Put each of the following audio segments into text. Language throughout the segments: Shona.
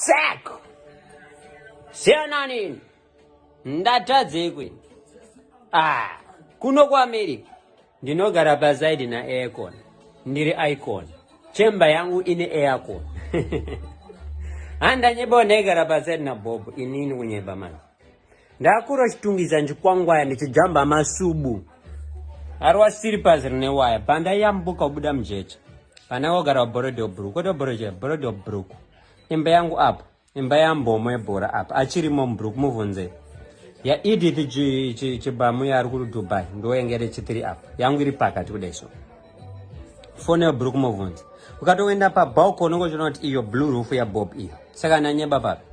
Tsek! Siyana nini? Ndatadzei kwini? Ah, kuno kuAmerica ndinogara pasaidi na aircon. Ndiri icon. Chemba yangu ine aircon. Handanyeba ndaigara pasaidi na Bob inini kunyeba manje. Ndakura chitungwiza ndichikwangwaya ndichijamba masubu. Arwa siripas rine waya pandayambuka kubuda mujecha. Pandangogara paBorodale Brook, kwete Borodale, Borodale Brook. Imba yangu apa, imba yambomo yebhora apa, achirimo muBrook muvhunze. Ya Edith Chibamu yaari kuDubai, ndoyenge iri chitiri apa. Yangu iri pakati kudai so. Fone yebrook muvhunze. Ukatoenda pabalcony unenge uchiona kuti iyo blue roof yaBob iyo. Saka nanyeba papi?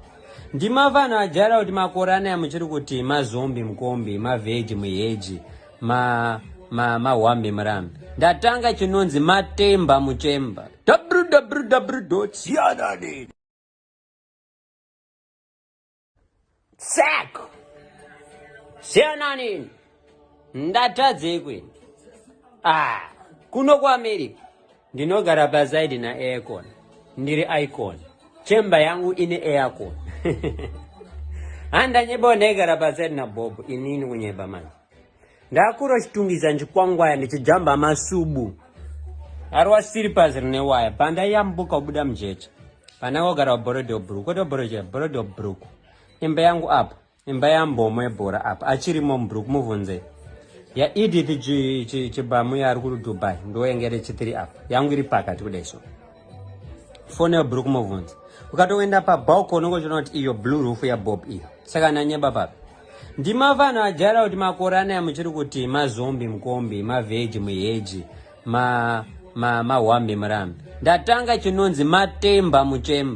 Ndimafana ajaira kuti makore anaya muchiri kuti mazombi mukombi, mavheji muheji, ma ma mahwambi murambi. Ndatanga chinonzi matemba muchemba. www siyana nini. Tsek! Siyana nini. Ndatadzei kwini? Ah, kuno kuAmerica ndinogara pasaidi na aircon. Ndiri icon. Chemba yangu ine aircon. Handanyeba ndaigara pasaidi na Bob inini kunyeba manje. Ndakura chitungwiza ndichikwangwaya ndichijamba masubu. Arwa siripas rine waya pandayambuka kubuda mujecha. Pandangogara paBorodale Brook, kwete Borodale, Borodale Brook. Imba yangu apa, imba yambomo yebhora apa, achirimo muBrook muvhunze. Ya Edith Chibamu yaari kuDubai, ndoyenge iri chitiri apa. Yangu iri pakati kudai so. Fone yebrook muvhunze. Ukatoenda pabalcony unenge uchiona kuti iyo blue roof yaBob iyo. Saka nanyeba papi? Ndimafana ajaira kuti makore anaya muchiri kuti mazombi mukombi, mavheji muheji, ma ma mahwambi murambi. Ndatanga chinonzi matemba muchemba.